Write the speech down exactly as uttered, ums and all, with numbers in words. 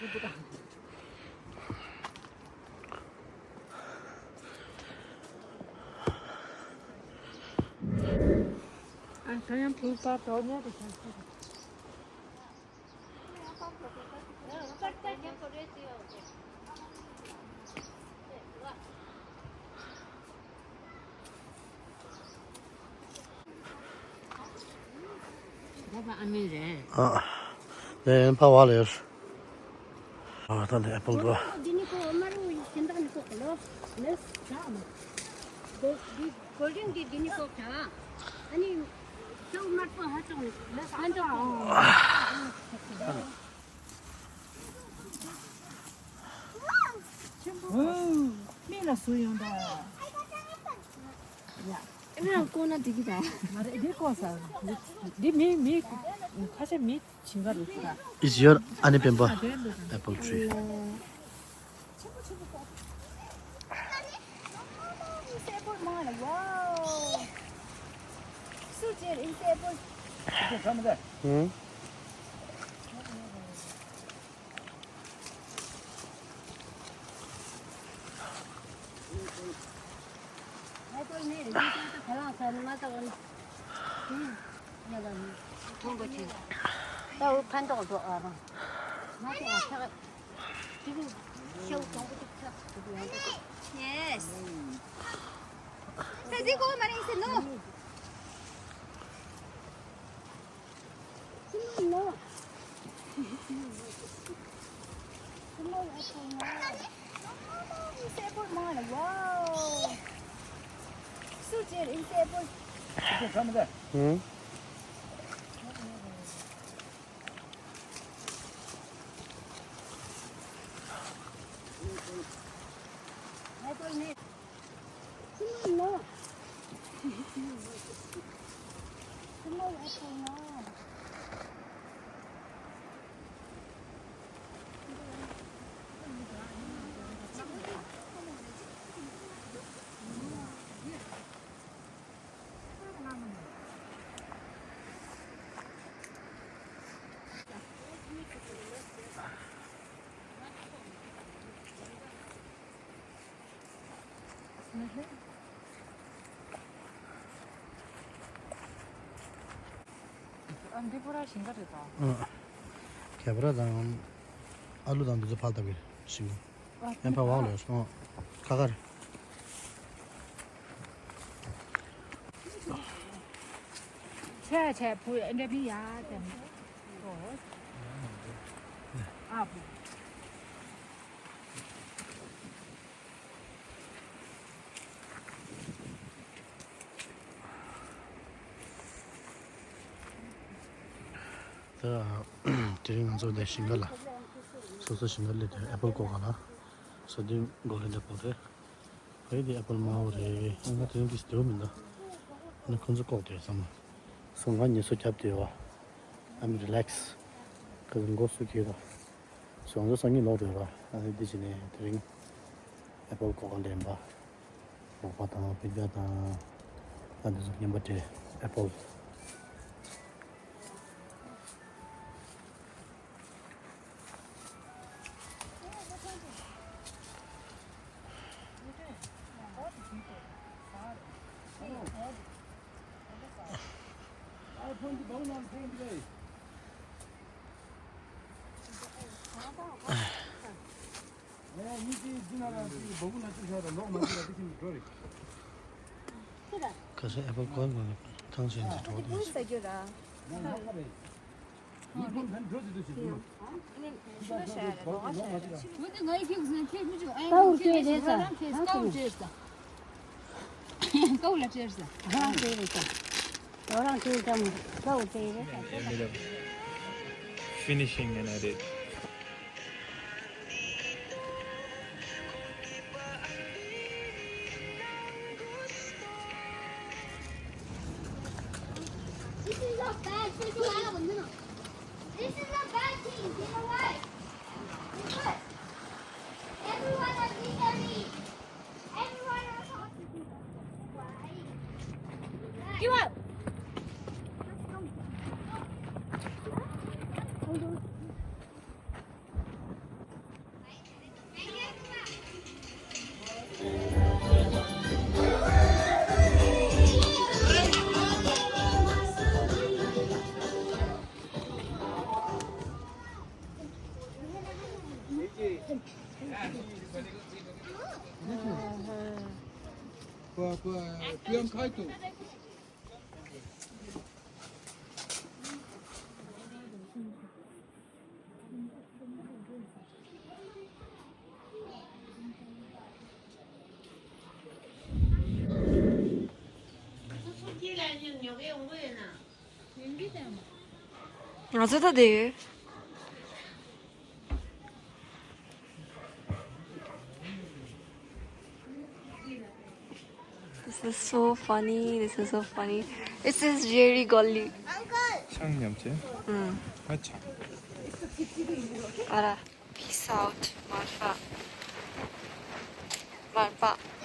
ཨ། ད་ཡང་བུ་པ་དོ་ཉལ་དུ་ཆགས་སོང་། ཨ། ལན་ཕ་བ་ལེར། ཨ། ད་ནི་ཨེ་པལ་དོ། འདི་ནི་ཁོ་དམར་པོ་ཡི་སེམས་ཐག་ནི་ཁོ་ལོ། ལེས་ད་མ། འདི་འདི་གོལ་ཌིང་འདི་འདི་ནི་ཁོ་ད། ཨ་ནི་ཁྱོད་དམར་པོ་ཧ་ཅང་ལེས་ཧ་ཅང་ཨ། ཆེན་པོ། མི་ལ་སུ་ཡོང་ད། ཡ། ཨ་ཁོ་ན་འགྲིག་གི་ད། མ་རེད། འདི་ཁོ་ས། འདི་མི་མི་ཁ་ཤས་མི་བྱིན་ག་རེད་ཟེར། Is your ཨ་ནི་སྤེན་པ་apple tree། ཧུམ། Yes. ཨ། འདི་པུ་ར་ཞིང་ཁ་རེད་ད། ཨ། གད་པར་དང་ཨ་ལུ་དང་འདི་ཚོ་ཕར་བཏབ་ཀྱི་ཞིང་ཁ། ཨ། ཡན་ཕ་བག་ལ་སོང་། ཁ་ཁར། ཆེ་ཆེ་བུ་འདྲ་མི་ཡ་དེ། ཨ་བུ། ད་དེ་རིང་ང་ཚོ་འདི་ཞིང་ཁ་ལ། སོ་སོ་ཞིང་ཁ་སླེབས་ཏེ་ཨེ་པལ་བཀོག་ག་ལ། སོ་འདི་གོལ་ཌན་ཨེ་པལ་རེད། ཕ་གི་འདི་ཨེ་པལ་དམར་པོ་རེད། ང་དེ་རིང་འདི་བདེ་པོ་མི་འདུག་ཨ་ནི་ཁོང་ཚོ་བཀོག་བསྡད་ཡོད་ཚང་མ། སོ་ང་ངལ་གསོ་བརྒྱབ་བསྡད་ཡོད། I'm relax། ཁ་ཚོ་མགོ་སུ་འཁྱེར་དང་། སོ་ང་ཚོ་སང་ཉིན་ལོག་འགྲོ་ཡོད་ར། ཨ་ནི་འདི་བྱས་ནས་དེ་རིང་ཨེ་པལ་བཀོག་ག་ལེན་པ། རོགས་པ་དང་སྤུན་ཀྱག་དང་། ད་འདི་ཚོ་རྔན་པ་སྤྲད་ཨེ་པལ། ཁ་སང་ཨེ་པལ་ཀོན་ཀོན་ཐང་ཆེན་གྱི་གྲོགས་དེ། ཀའུར་ཀའི་རེད་ས། ཧ་ཀའུར་ཀའི་རེད་ས། ཀའུར་ལ་ཀའི་རེད་ས། ཧ་ཀའུར་ཀའི་རེད་ས། ཀའུར་ཀའི་རེད་ས། Finishing and edit. This is a bad situation. This is a bad thing. You know why? Because everyone has been very, everyone has. Give up. Priyanka tu. ང་ཚོ་ད་དེ་ཡོད། This is so funny. This is so funny. This is really golly. ཆང་ཉམས་ཆེ། ཨ་ཆང་། ཨ་ར། Peace out. མར་པ། མར་པ།